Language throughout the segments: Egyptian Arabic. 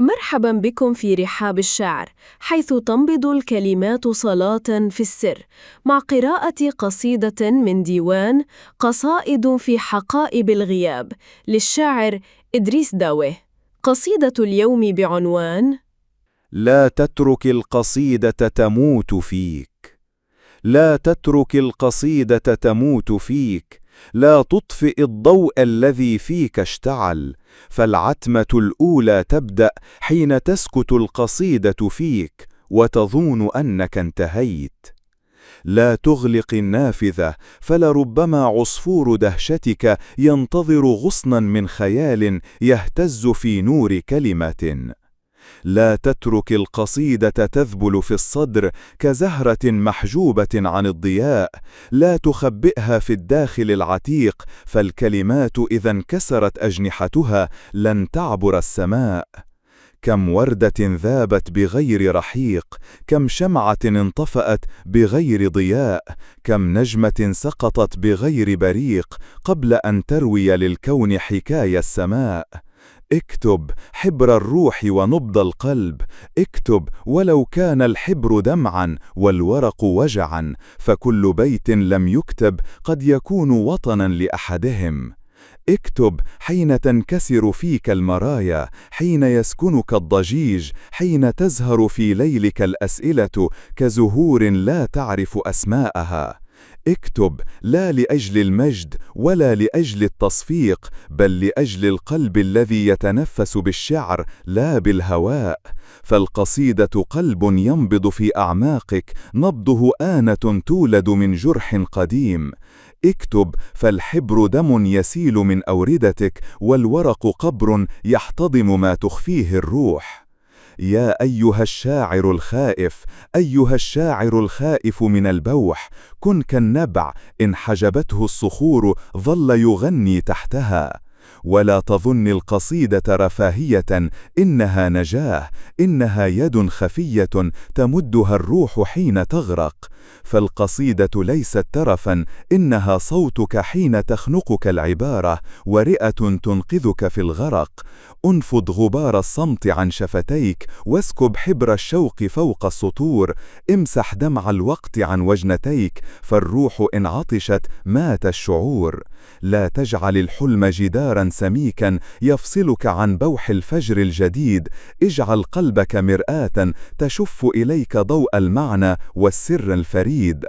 مرحبا بكم في رحاب الشعر، حيث تنبض الكلمات صلاة في السر، مع قراءة قصيدة من ديوان قصائد في حقائب الغياب للشاعر إدريس داويه. قصيدة اليوم بعنوان لا تترك القصيدة تموت فيك. لا تترك القصيدة تموت فيك. لا تطفئ الضوء الذي فيك اشتعل، فالعتمة الأولى تبدأ حين تسكت القصيدة فيك وتظن أنك انتهيت. لا تغلق النافذة، فلربما عصفور دهشتك ينتظر غصنا من خيال يهتز في نور كلمة. لا تترك القصيدة تذبل في الصدر كزهرة محجوبة عن الضياء. لا تخبئها في الداخل العتيق، فالكلمات إذا انكسرت أجنحتها لن تعبر السماء. كم وردة ذابت بغير رحيق، كم شمعة انطفأت بغير ضياء، كم نجمة سقطت بغير بريق قبل أن تروي للكون حكاية السماء. اكتب حبر الروح ونبض القلب، اكتب ولو كان الحبر دمعا والورق وجعا، فكل بيت لم يكتب قد يكون وطنا لأحدهم. اكتب حين تنكسر فيك المرايا، حين يسكنك الضجيج، حين تزهر في ليلك الأسئلة كزهور لا تعرف أسماءها. اكتب لا لأجل المجد ولا لأجل التصفيق، بل لأجل القلب الذي يتنفس بالشعر لا بالهواء. فالقصيدة قلب ينبض في أعماقك، نبضه آنة تولد من جرح قديم. اكتب فالحبر دم يسيل من أوردتك، والورق قبر يحتضن ما تخفيه الروح. يا أيها الشاعر الخائف، أيها الشاعر الخائف من البوح، كن كالنبع إن حجبته الصخور ظل يغني تحتها. ولا تظن القصيدة رفاهية، إنها نجاة، إنها يد خفية تمدها الروح حين تغرق. فالقصيدة ليست ترفا، إنها صوتك حين تخنقك العبارة، ورئة تنقذك في الغرق. انفض غبار الصمت عن شفتيك، واسكب حبر الشوق فوق السطور. امسح دمع الوقت عن وجنتيك، فالروح إن عطشت مات الشعور. لا تجعل الحلم جدارا سميكا يفصلك عن بوح الفجر الجديد. اجعل قلبك مرآة تشف إليك ضوء المعنى والسر الفريد.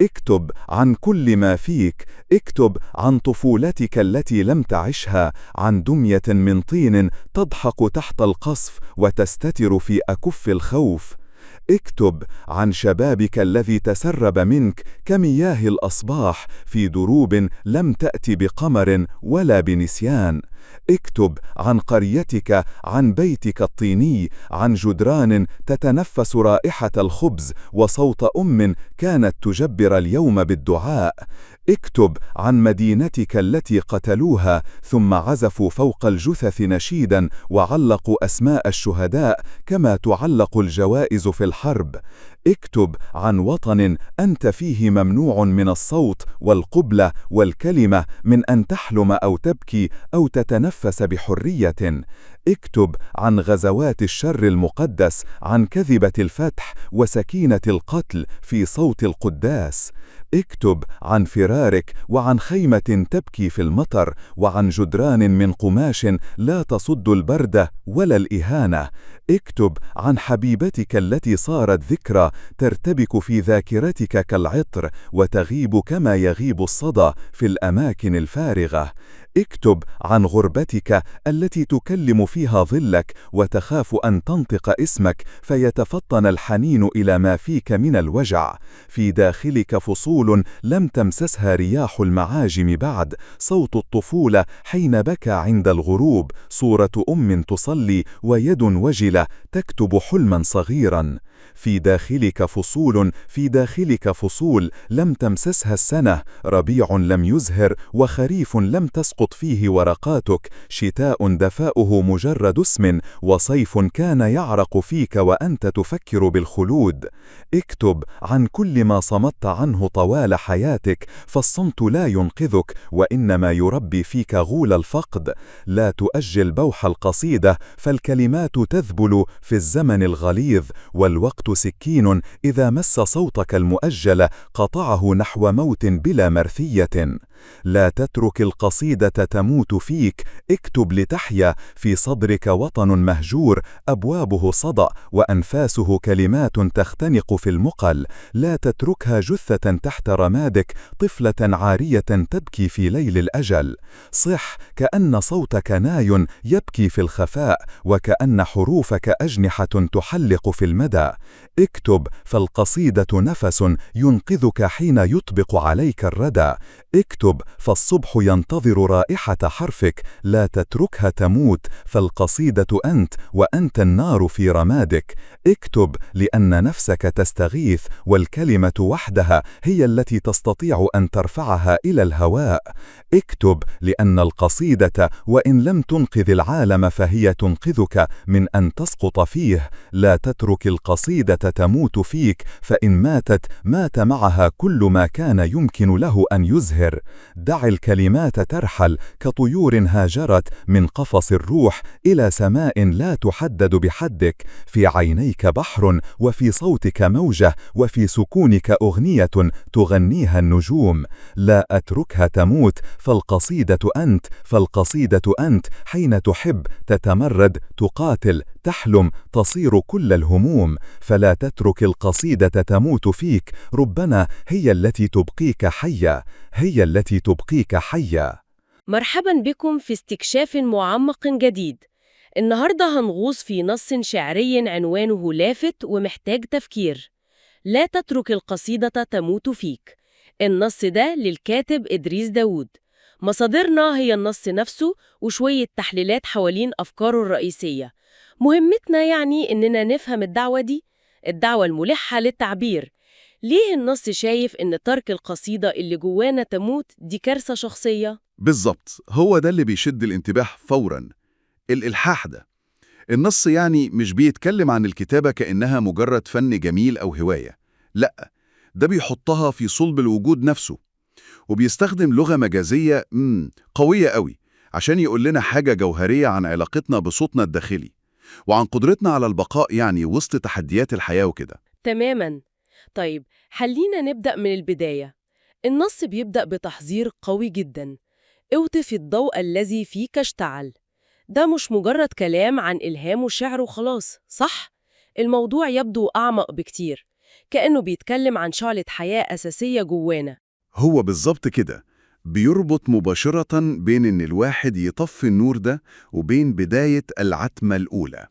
اكتب عن كل ما فيك، اكتب عن طفولتك التي لم تعشها، عن دمية من طين تضحك تحت القصف وتستتر في أكف الخوف. اكتب عن شبابك الذي تسرب منك كمياه الأصباح في دروب لم تأت بقمر ولا بنسيان. اكتب عن قريتك، عن بيتك الطيني، عن جدران تتنفس رائحة الخبز وصوت أم كانت تجبر اليوم بالدعاء. اكتب عن مدينتك التي قتلوها ثم عزفوا فوق الجثث نشيدا وعلقوا أسماء الشهداء كما تعلق الجوائز في الحرب. اكتب عن وطن أنت فيه ممنوع من الصوت والقبلة والكلمة، من أن تحلم أو تبكي أو تتنفس بحرية. اكتب عن غزوات الشر المقدس، عن كذبة الفتح وسكينة القتل في صوت القداس. اكتب عن فرارك وعن خيمة تبكي في المطر، وعن جدران من قماش لا تصد البرد ولا الإهانة. اكتب عن حبيبتك التي صارت ذكرى ترتبك في ذاكرتك كالعطر وتغيب كما يغيب الصدى في الأماكن الفارغة. اكتب عن غربتك التي تكلم فيها ظلك وتخاف أن تنطق اسمك فيتفطن الحنين إلى ما فيك من الوجع. في داخلك فصول لم تمسسها رياح المعاجم بعد، صوت الطفولة حين بكى عند الغروب، صورة أم تصلي ويد وجلة تكتب حلما صغيرا. في داخلك فصول، في داخلك فصول لم تمسسها السنة، ربيع لم يزهر وخريف لم تسقط تسقط فيه ورقاتك، شتاء دفاؤه مجرد اسم، وصيف كان يعرق فيك وأنت تفكر بالخلود. اكتب عن كل ما صمت عنه طوال حياتك، فالصمت لا ينقذك، وإنما يربي فيك غول الفقد. لا تؤجل بوح القصيدة، فالكلمات تذبل في الزمن الغليظ، والوقت سكين إذا مس صوتك المؤجل قطعه نحو موت بلا مرثية. لا تترك القصيدة تموت فيك، اكتب لتحيا. في صدرك وطن مهجور، أبوابه صدأ وأنفاسه كلمات تختنق في المقل. لا تتركها جثة تحت رمادك، طفلة عارية تبكي في ليل الأجل. صح كأن صوتك ناي يبكي في الخفاء، وكأن حروفك أجنحة تحلق في المدى. اكتب، فالقصيدة نفس ينقذك حين يطبق عليك الردى. اكتب، فالصبح ينتظر رائحة حرفك. لا تتركها تموت، فالقصيدة أنت، وأنت النار في رمادك. اكتب، لأن نفسك تستغيث، والكلمة وحدها هي التي تستطيع أن ترفعها إلى الهواء. اكتب، لأن القصيدة وإن لم تنقذ العالم فهي تنقذك من أن تسقط فيه. لا تترك القصيدة تموت فيك، فإن ماتت مات معها كل ما كان يمكن له أن يزهر. دع الكلمات ترحل كطيور هاجرت من قفص الروح إلى سماء لا تحدد بحدك. في عينيك بحر، وفي صوتك موجة، وفي سكونك أغنية تغنيها النجوم. لا أتركها تموت، فالقصيدة أنت، فالقصيدة أنت حين تحب، تتمرد، تقاتل، تحلم، تصير كل الهموم. فلا تترك القصيدة تموت فيك، ربما هي التي تبقيك حيا، هي التي تبقيك حيا. مرحبا بكم في استكشاف معمق جديد. النهاردة هنغوص في نص شعري عنوانه لافت ومحتاج تفكير: لا تترك القصيدة تموت فيك. النص ده للكاتب إدريس داوود. مصادرنا هي النص نفسه وشوية تحليلات حوالين أفكاره الرئيسية. مهمتنا يعني إننا نفهم الدعوة دي، الدعوة الملحة للتعبير. ليه النص شايف إن ترك القصيدة اللي جوانا تموت دي كارثة شخصية؟ بالظبط، هو ده اللي بيشد الانتباه فوراً، الإلحاح ده. النص يعني مش بيتكلم عن الكتابة كأنها مجرد فن جميل أو هواية، لا، ده بيحطها في صلب الوجود نفسه، وبيستخدم لغة مجازية قوية قوي عشان يقول لنا حاجة جوهرية عن علاقتنا بصوتنا الداخلي وعن قدرتنا على البقاء يعني وسط تحديات الحياة وكده. تماماً. طيب خلينا نبدأ من البداية. النص بيبدأ بتحذير قوي جداً: اوطف الضوء الذي فيك اشتعل. ده مش مجرد كلام عن إلهام وشعر وخلاص، صح؟ الموضوع يبدو أعمق بكتير، كأنه بيتكلم عن شعلة حياة أساسية جوانا. هو بالظبط كده، بيربط مباشرة بين إن الواحد يطفي النور ده وبين بداية العتمة الأولى.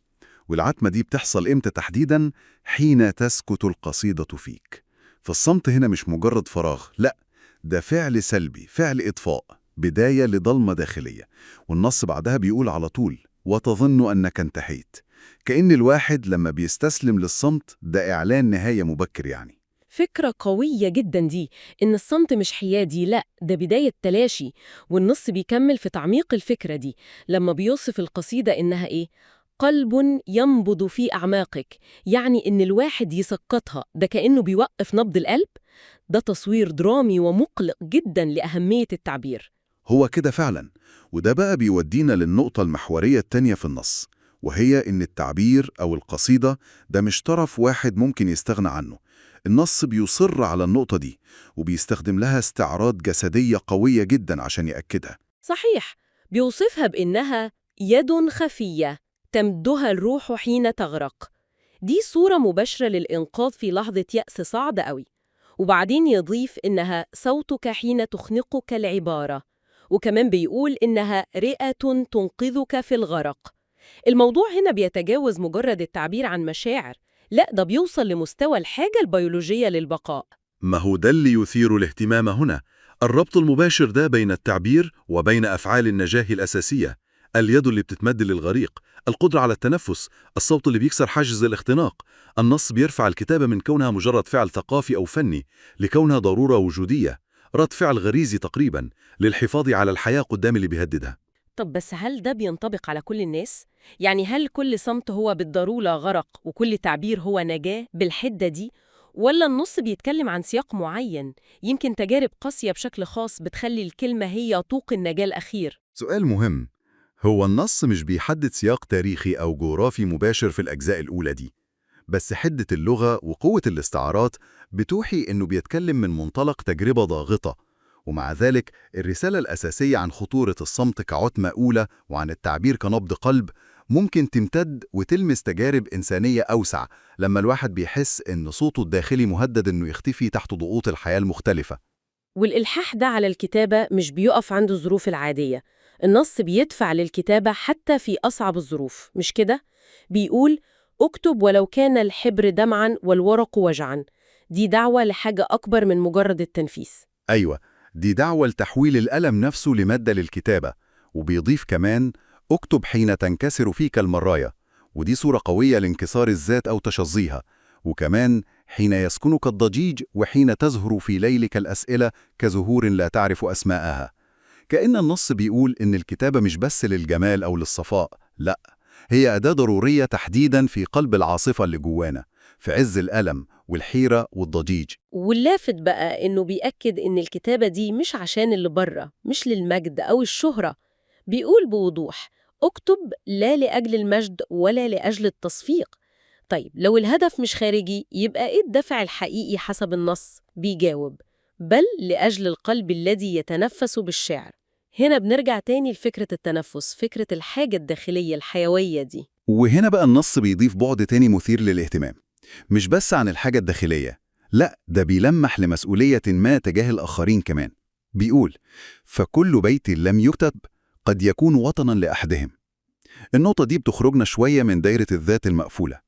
والعتمة دي بتحصل إمتى تحديداً؟ حين تسكت القصيدة فيك. فالصمت هنا مش مجرد فراغ، لا، ده فعل سلبي، فعل إطفاء، بداية لضلمة داخلية. والنص بعدها بيقول على طول: وتظن أنك انتهيت. كأن الواحد لما بيستسلم للصمت ده إعلان نهاية مبكر يعني. فكرة قوية جدا دي، إن الصمت مش حيادي، لا، ده بداية تلاشي. والنص بيكمل في تعميق الفكرة دي لما بيوصف القصيدة إنها إيه؟ قلب ينبض في أعماقك. يعني إن الواحد يسقطها ده كأنه بيوقف نبض القلب. ده تصوير درامي ومقلق جدا لأهمية التعبير. هو كده فعلا، وده بقى بيودينا للنقطة المحورية التانية في النص، وهي إن التعبير أو القصيدة ده مش طرف واحد ممكن يستغنى عنه. النص بيصر على النقطة دي، وبيستخدم لها استعراض جسدية قوية جدا عشان يأكدها. صحيح، بيوصفها بإنها يد خفية تمدها الروح حين تغرق. دي صورة مباشرة للإنقاذ في لحظة يأس صعب قوي. وبعدين يضيف إنها صوتك حين تخنقك العبارة، وكمان بيقول إنها رئة تنقذك في الغرق. الموضوع هنا بيتجاوز مجرد التعبير عن مشاعر، لا، ده بيوصل لمستوى الحاجة البيولوجية للبقاء. ما هو ده اللي يثير الاهتمام هنا، الربط المباشر ده بين التعبير وبين أفعال النجاة الأساسية، اليد اللي بتتمد للغريق، القدرة على التنفس، الصوت اللي بيكسر حاجز الاختناق. النص بيرفع الكتابة من كونها مجرد فعل ثقافي أو فني لكونها ضرورة وجودية، رد فعل غريزي تقريبا للحفاظ على الحياة قدام اللي بيهددها. طب بس هل ده بينطبق على كل الناس؟ يعني هل كل صمت هو بالضرورة غرق وكل تعبير هو نجاة بالحدة دي؟ ولا النص بيتكلم عن سياق معين؟ يمكن تجارب قاسية بشكل خاص بتخلي الكلمة هي طوق النجاة الأخير. سؤال مهم. هو النص مش بيحدد سياق تاريخي أو جغرافي مباشر في الأجزاء الأولى دي، بس حدة اللغة وقوة الاستعارات بتوحي إنه بيتكلم من منطلق تجربة ضاغطة. ومع ذلك الرسالة الأساسية عن خطورة الصمت كعتمة أولى وعن التعبير كنبض قلب ممكن تمتد وتلمس تجارب إنسانية أوسع لما الواحد بيحس إن صوته الداخلي مهدد إنه يختفي تحت ضغوط الحياة المختلفة. والإلحاح ده على الكتابة مش بيقف عند الظروف العادية. النص بيدفع للكتابة حتى في أصعب الظروف، مش كده؟ بيقول اكتب ولو كان الحبر دمعا والورق وجعا. دي دعوة لحاجة أكبر من مجرد التنفيذ. أيوة، دي دعوة لتحويل الألم نفسه لمادة للكتابة. وبيضيف كمان اكتب حين تنكسر فيك المرايا، ودي صورة قوية لانكسار الذات أو تشظيها. وكمان حين يسكنك الضجيج وحين تزهر في ليلك الأسئلة كزهور لا تعرف أسماءها. كأن النص بيقول إن الكتابة مش بس للجمال أو للصفاء، لا، هي أداة ضرورية تحديدا في قلب العاصفة اللي جوانا، في عز الألم والحيرة والضجيج. واللافت بقى إنه بيأكد إن الكتابة دي مش عشان اللي بره، مش للمجد أو الشهرة. بيقول بوضوح اكتب لا لأجل المجد ولا لأجل التصفيق. طيب لو الهدف مش خارجي يبقى إيه الدافع الحقيقي حسب النص؟ بيجاوب بل لأجل القلب الذي يتنفس بالشعر. هنا بنرجع تاني لفكرة التنفس، فكرة الحاجة الداخلية الحيوية دي. وهنا بقى النص بيضيف بعد تاني مثير للاهتمام، مش بس عن الحاجة الداخلية، لا، ده بيلمح لمسؤولية ما تجاه الآخرين كمان. بيقول فكل بيت لم يكتب قد يكون وطنا لأحدهم. النقطة دي بتخرجنا شوية من دايرة الذات المقفولة،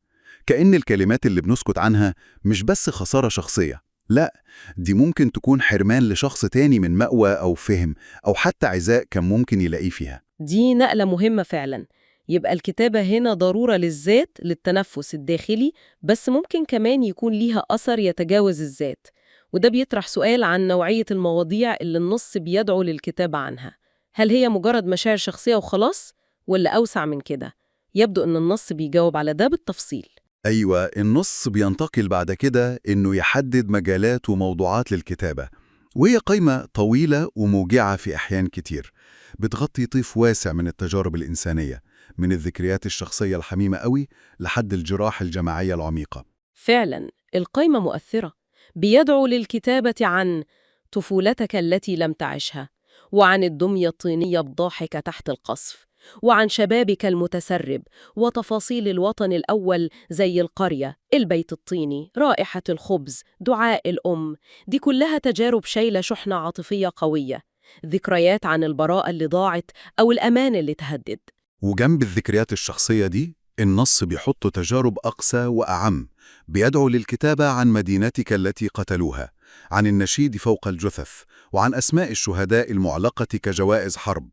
كأن الكلمات اللي بنسكت عنها مش بس خسارة شخصية، لا، دي ممكن تكون حرمان لشخص تاني من مأوى أو فهم أو حتى عزاء كان ممكن يلاقيه فيها. دي نقلة مهمة فعلا. يبقى الكتابة هنا ضرورة للذات، للتنفس الداخلي، بس ممكن كمان يكون ليها أثر يتجاوز الذات. وده بيطرح سؤال عن نوعية المواضيع اللي النص بيدعو للكتابة عنها. هل هي مجرد مشاعر شخصية وخلاص، ولا أوسع من كده؟ يبدو أن النص بيجاوب على ده بالتفصيل. أيوة، النص بينتقل بعد كده إنه يحدد مجالات وموضوعات للكتابة، وهي قائمة طويلة وموجعة في أحيان كتير، بتغطي طيف واسع من التجارب الإنسانية، من الذكريات الشخصية الحميمة قوي لحد الجراح الجماعية العميقة. فعلا القائمة مؤثرة. بيدعو للكتابة عن طفولتك التي لم تعشها، وعن الدمية الطينية الضاحكة تحت القصف، وعن شبابك المتسرب، وتفاصيل الوطن الأول زي القرية، البيت الطيني، رائحة الخبز، دعاء الأم. دي كلها تجارب شايلة شحنة عاطفية قوية، ذكريات عن البراءة اللي ضاعت أو الأمان اللي تهدد. وجنب الذكريات الشخصية دي النص بيحط تجارب أقسى وأعم. بيدعو للكتابة عن مدينتك التي قتلوها، عن النشيد فوق الجثث، وعن أسماء الشهداء المعلقة كجوائز حرب،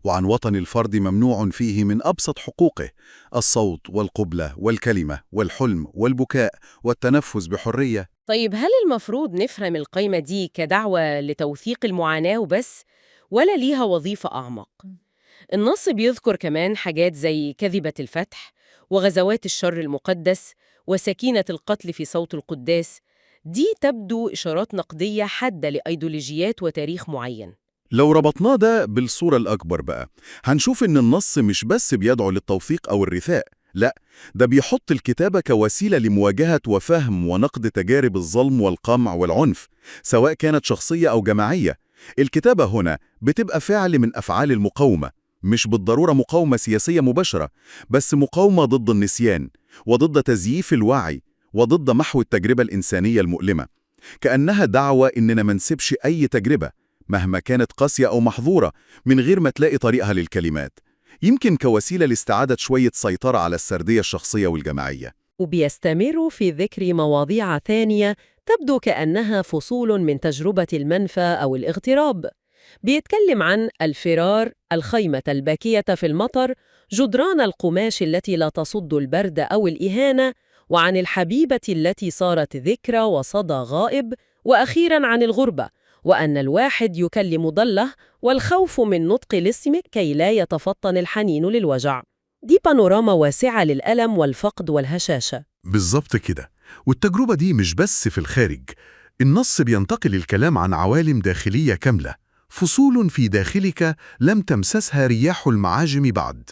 وعن وطن الفرد ممنوع فيه من أبسط حقوقه، الصوت والقبلة والكلمة والحلم والبكاء والتنفس بحرية. طيب هل المفروض نفهم القائمة دي كدعوة لتوثيق المعاناة وبس، ولا ليها وظيفة أعمق؟ النص بيذكر كمان حاجات زي كذبة الفتح، وغزوات الشر المقدس، وسكينة القتل في صوت القداس. دي تبدو إشارات نقدية حادة لأيديولوجيات وتاريخ معين. لو ربطناه ده بالصورة الأكبر بقى، هنشوف إن النص مش بس بيدعو للتوثيق أو الرثاء، لا، ده بيحط الكتابة كوسيلة لمواجهة وفهم ونقد تجارب الظلم والقمع والعنف، سواء كانت شخصية أو جماعية. الكتابة هنا بتبقى فعل من أفعال المقاومة، مش بالضرورة مقاومة سياسية مباشرة، بس مقاومة ضد النسيان، وضد تزييف الوعي، وضد محو التجربة الإنسانية المؤلمة. كأنها دعوة إننا ما نسيبش أي تجربة مهما كانت قاسية أو محظورة من غير ما تلاقي طريقها للكلمات، يمكن كوسيلة لاستعادة شوية سيطرة على السردية الشخصية والجماعية. وبيستمر في ذكر مواضيع ثانية تبدو كأنها فصول من تجربة المنفى أو الاغتراب. بيتكلم عن الفرار، الخيمة الباكية في المطر، جدران القماش التي لا تصد البرد أو الإهانة، وعن الحبيبة التي صارت ذكرى وصدى غائب، وأخيراً عن الغربة وأن الواحد يكلم ضله، والخوف من نطق الاسم كي لا يتفطن الحنين للوجع. دي بانوراما واسعة للألم والفقد والهشاشة. بالظبط كده. والتجربة دي مش بس في الخارج، النص بينتقل الكلام عن عوالم داخلية كاملة، فصول في داخلك لم تمسسها رياح المعاجم بعد.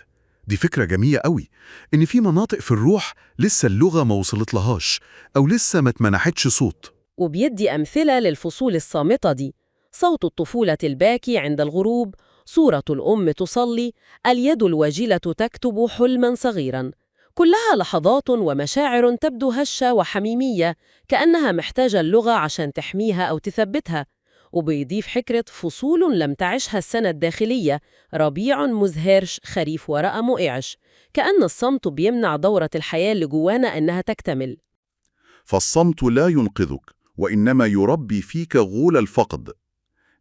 دي فكرة جميلة قوي، إن في مناطق في الروح لسه اللغة ما وصلت لهاش، أو لسه ما اتمنحتش صوت. وبيدي أمثلة للفصول الصامتة دي: صوت الطفولة الباكي عند الغروب، صورة الأم تصلي، اليد الوجلة تكتب حلما صغيرا. كلها لحظات ومشاعر تبدو هشة وحميمية، كأنها محتاجة اللغة عشان تحميها أو تثبتها. وبيضيف حكرة فصول لم تعشها السنة الداخلية، ربيع مزهرش، خريف ورقة مقعش، كأن الصمت بيمنع دورة الحياة اللي جوانا إنها تكتمل. فالصمت لا ينقذك، وإنما يربي فيك غول الفقد.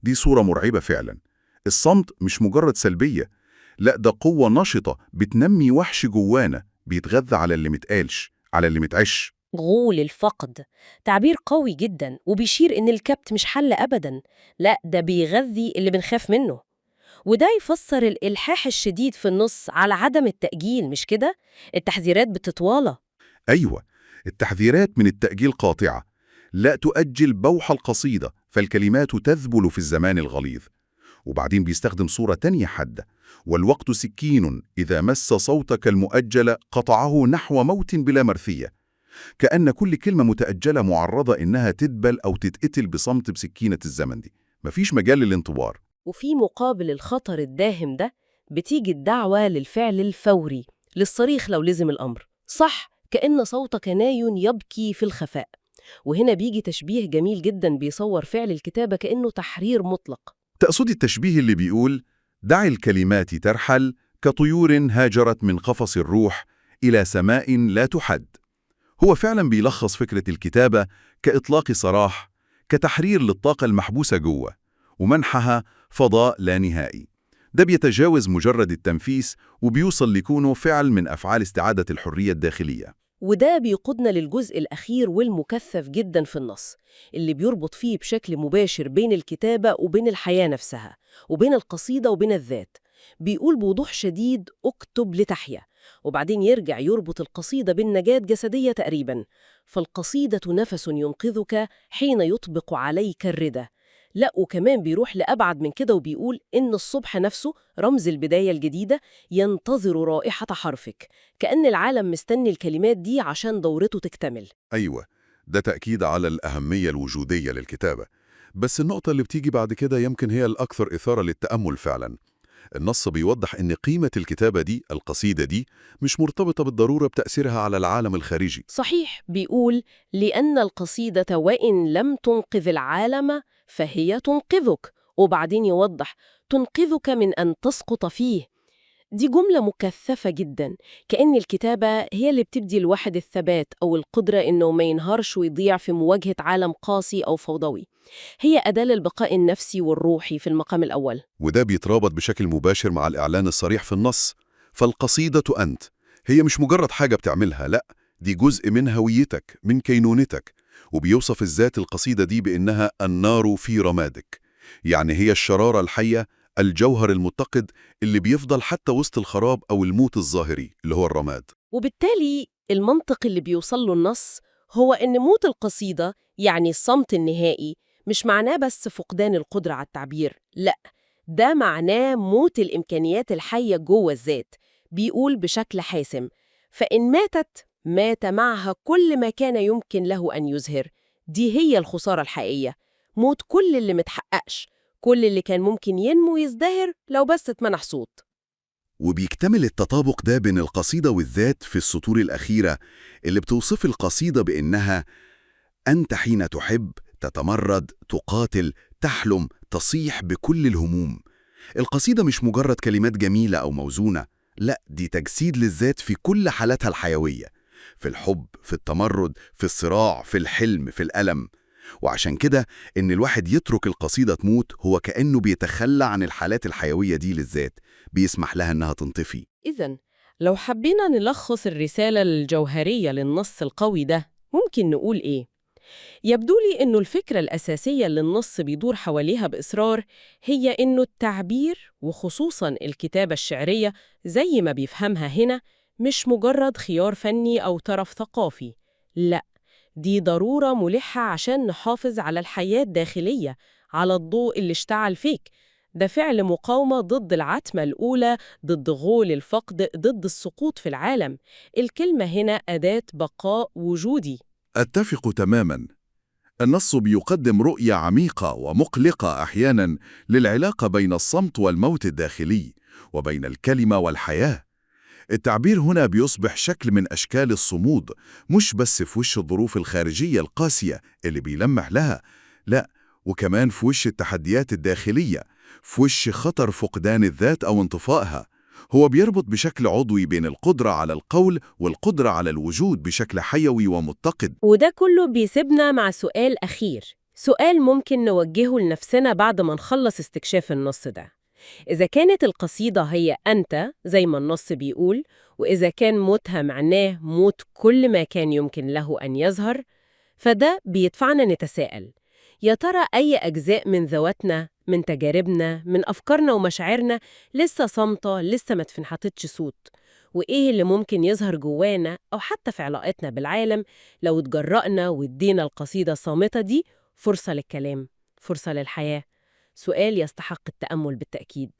دي صورة مرعبة فعلا. الصمت مش مجرد سلبية، لا ده قوة نشطة بتنمي وحش جوانا بيتغذى على اللي متقالش، على اللي متعش. غول الفقد تعبير قوي جدا، وبيشير إن الكبت مش حل أبدا، لا ده بيغذي اللي بنخاف منه. وده يفسر الإلحاح الشديد في النص على عدم التأجيل، مش كده؟ التحذيرات بتتوالى. أيوة، التحذيرات من التأجيل قاطعة. لا تؤجل بوح القصيدة، فالكلمات تذبل في الزمان الغليظ. وبعدين بيستخدم صورة تانية حادة: والوقت سكين إذا مس صوتك المؤجل قطعه نحو موت بلا مرثية. كأن كل كلمة متأجلة معرضة إنها تدبل أو تتقتل بصمت بسكينة الزمن دي. مفيش مجال للانتظار. وفي مقابل الخطر الداهم ده بتيجي الدعوة للفعل الفوري، للصريخ لو لزم الأمر. صح، كأن صوتك ناي يبكي في الخفاء. وهنا بيجي تشبيه جميل جدا بيصور فعل الكتابة كأنه تحرير مطلق. تقصدي التشبيه اللي بيقول دع الكلمات ترحل كطيور هاجرت من قفص الروح إلى سماء لا تحد. هو فعلا بيلخص فكرة الكتابة كإطلاق سراح، كتحرير للطاقة المحبوسة جوه ومنحها فضاء لا نهائي. ده بيتجاوز مجرد التنفيس وبيوصل لكونه فعل من أفعال استعادة الحرية الداخلية. وده بيقودنا للجزء الأخير والمكثف جدا في النص، اللي بيربط فيه بشكل مباشر بين الكتابة وبين الحياة نفسها، وبين القصيدة وبين الذات. بيقول بوضوح شديد اكتب لتحيا، وبعدين يرجع يربط القصيدة بالنجاة جسدية تقريبا. فالقصيدة نفس ينقذك حين يطبق عليك الردى. لا وكمان بيروح لأبعد من كده وبيقول إن الصبح نفسه رمز البداية الجديدة ينتظر رائحة حرفك، كأن العالم مستني الكلمات دي عشان دورته تكتمل. أيوة، ده تأكيد على الأهمية الوجودية للكتابة. بس النقطة اللي بتيجي بعد كده يمكن هي الأكثر إثارة للتأمل فعلا. النص بيوضح إن قيمة الكتابة دي، القصيدة دي، مش مرتبطة بالضرورة بتأثيرها على العالم الخارجي. صحيح، بيقول لأن القصيدة وإن لم تنقذ العالم فهي تنقذك، وبعدين يوضح تنقذك من أن تسقط فيه. دي جملة مكثفة جدا، كأن الكتابة هي اللي بتبدي الواحد الثبات أو القدرة إنه ما ينهارش ويضيع في مواجهة عالم قاسي أو فوضوي. هي أداة للبقاء النفسي والروحي في المقام الأول. وده بيترابط بشكل مباشر مع الإعلان الصريح في النص. فالقصيدة أنت، هي مش مجرد حاجة بتعملها، لا، دي جزء من هويتك، من كينونتك. وبيوصف الذات القصيدة دي بإنها النار في رمادك، يعني هي الشرارة الحية، الجوهر المتقد اللي بيفضل حتى وسط الخراب أو الموت الظاهري اللي هو الرماد. وبالتالي المنطق اللي بيوصل له النص هو إن موت القصيدة، يعني الصمت النهائي، مش معناه بس فقدان القدرة على التعبير، لا، ده معناه موت الإمكانيات الحية جوه الذات. بيقول بشكل حاسم: فإن ماتت مات معها كل ما كان يمكن له أن يزهر. دي هي الخسارة الحقيقية، موت كل اللي متحققش، كل اللي كان ممكن ينمو ويزدهر لو بس اتمنح صوت. وبيكتمل التطابق ده بين القصيدة والذات في السطور الأخيرة اللي بتوصف القصيدة بإنها أنت حين تحب، تتمرد، تقاتل، تحلم، تصيح بكل الهموم. القصيدة مش مجرد كلمات جميلة أو موزونة، لا، دي تجسيد للذات في كل حالاتها الحيوية، في الحب، في التمرد، في الصراع، في الحلم، في الألم. وعشان كده إن الواحد يترك القصيدة تموت هو كأنه بيتخلى عن الحالات الحيوية دي للذات، بيسمح لها إنها تنطفي. إذن لو حبينا نلخص الرسالة الجوهرية للنص القوي ده ممكن نقول إيه؟ يبدو لي إنه الفكرة الأساسية اللي النص بيدور حواليها بإصرار هي إنه التعبير، وخصوصاً الكتابة الشعرية زي ما بيفهمها هنا، مش مجرد خيار فني أو ترف ثقافي. لا، دي ضرورة ملحة عشان نحافظ على الحياة الداخلية، على الضوء اللي اشتعل فيك. ده فعل مقاومة ضد العتمة الأولى، ضد غول الفقد، ضد السقوط في العالم. الكلمة هنا أداة بقاء وجودي. أتفق تماماً. النص بيقدم رؤية عميقة ومقلقة أحياناً للعلاقة بين الصمت والموت الداخلي، وبين الكلمة والحياة. التعبير هنا بيصبح شكل من أشكال الصمود، مش بس في وش الظروف الخارجية القاسية اللي بيلمح لها، لا، وكمان في وش التحديات الداخلية، في وش خطر فقدان الذات أو انطفائها. هو بيربط بشكل عضوي بين القدرة على القول والقدرة على الوجود بشكل حيوي ومتقد. وده كله بيسيبنا مع سؤال أخير، سؤال ممكن نوجهه لنفسنا بعد ما نخلص استكشاف النص ده. إذا كانت القصيدة هي أنت زي ما النص بيقول، وإذا كان موتها معناه موت كل ما كان يمكن له أن يظهر، فده بيدفعنا نتساءل: يا ترى أي أجزاء من ذواتنا، من تجاربنا، من أفكارنا ومشاعرنا لسه صامتة، لسه ما اتفنحتش صوت؟ وإيه اللي ممكن يظهر جوانا أو حتى في علاقتنا بالعالم لو اتجرأنا وادينا القصيدة الصامتة دي فرصة للكلام، فرصة للحياة؟ سؤال يستحق التأمل بالتأكيد.